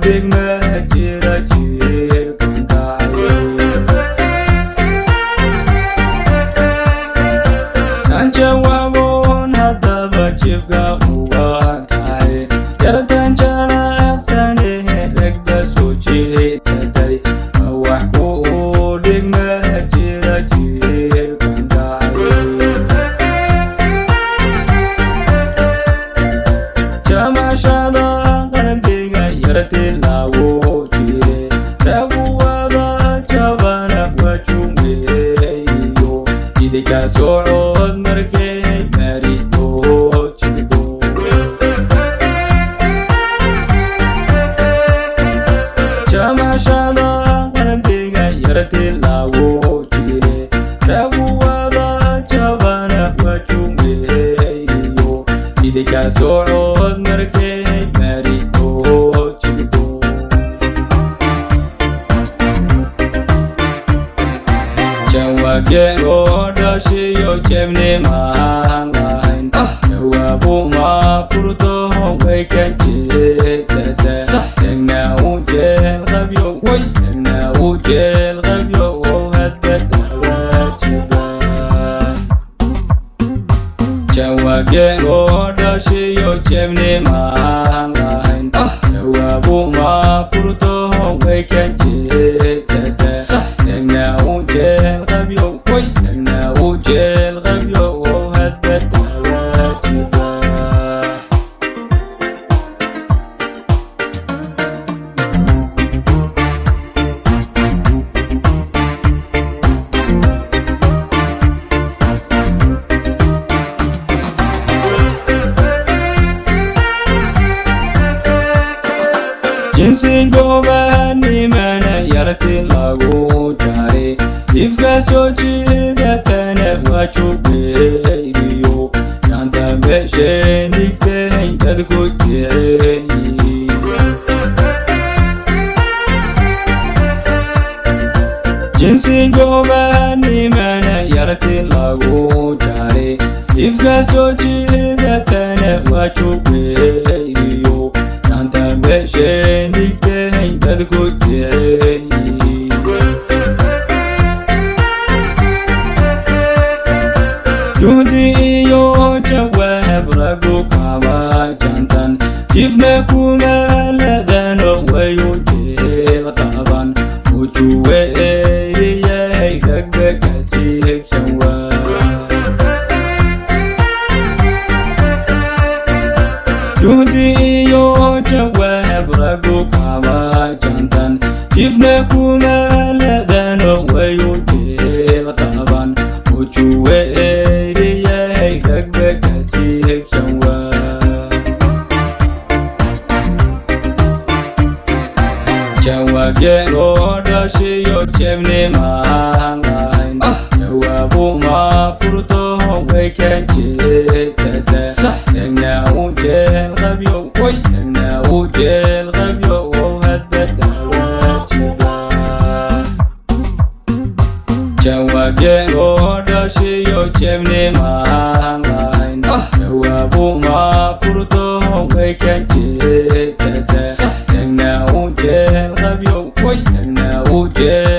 dhigma jira jiilkan kacay. Tan jawaaboon haddaba jiifka uga kacay, yartan jalaqsane ragba soo jeedatay, wax ku dhigma jira jiilkan kacay. Jamashada qalbiga yarti lagu jire, raguwada jabana wajumeeyo, jidka socod markay marido jidgo. Jamashada qalbiga yarti lagu jire, raguwada jabana wajumeeyo, jidka socod markay marido jidgo. Jawaabeen oo dhashiyo jebnimaan lahayn, jawaabu ma furto, way ka jeesataa. Dhegna u jeel qabyo, dhegna u jeel qabyo oo hadba dawaajiba. Jawaabeen oo dhashiyo jebnimaan lahayn, jawaabu ma furto, way ka jeesataa. Dhegna u jeel qabyo, dhegna u jeel qabyo oo hadba dawaajiba. Jinsi gobanimana yarti lagu jaray, ifka soo jiidatana waa jugeeriyo, yaanta meeshay dhigtay dadku jecel yihiin. Jinsi gobanimana yarti lagu jaray, ifka soo jiidatana waa jugeeriyo, yaanta meeshay dhigtay dadku jecel yihiin. Juhdi iyo jawaab ragu kama jantan, jifna kuma ladano, wayu jeel qaban ujuwe eriyay, ragba ka jiibsan waa. Juhdi iyo jawaab ragu kama jantan, jifna kuma ladano, wayu jeel qaban ujuwe eriyay, ragba ka jiibsan waa. Jawaabeen oo dhashiyo jebnimaan lahayn, jawaabu ma furto, way ka jeesataa. Dhegna u jeel qabyo, dhegna u jeel qabyo oo hadba dawaajiba. Jawaabeen oo dhashiyo jebnimaan lahayn, jawaabu ma furto, way ka jeesataa. Dhegna u jeel qabyo, dhegna u jeel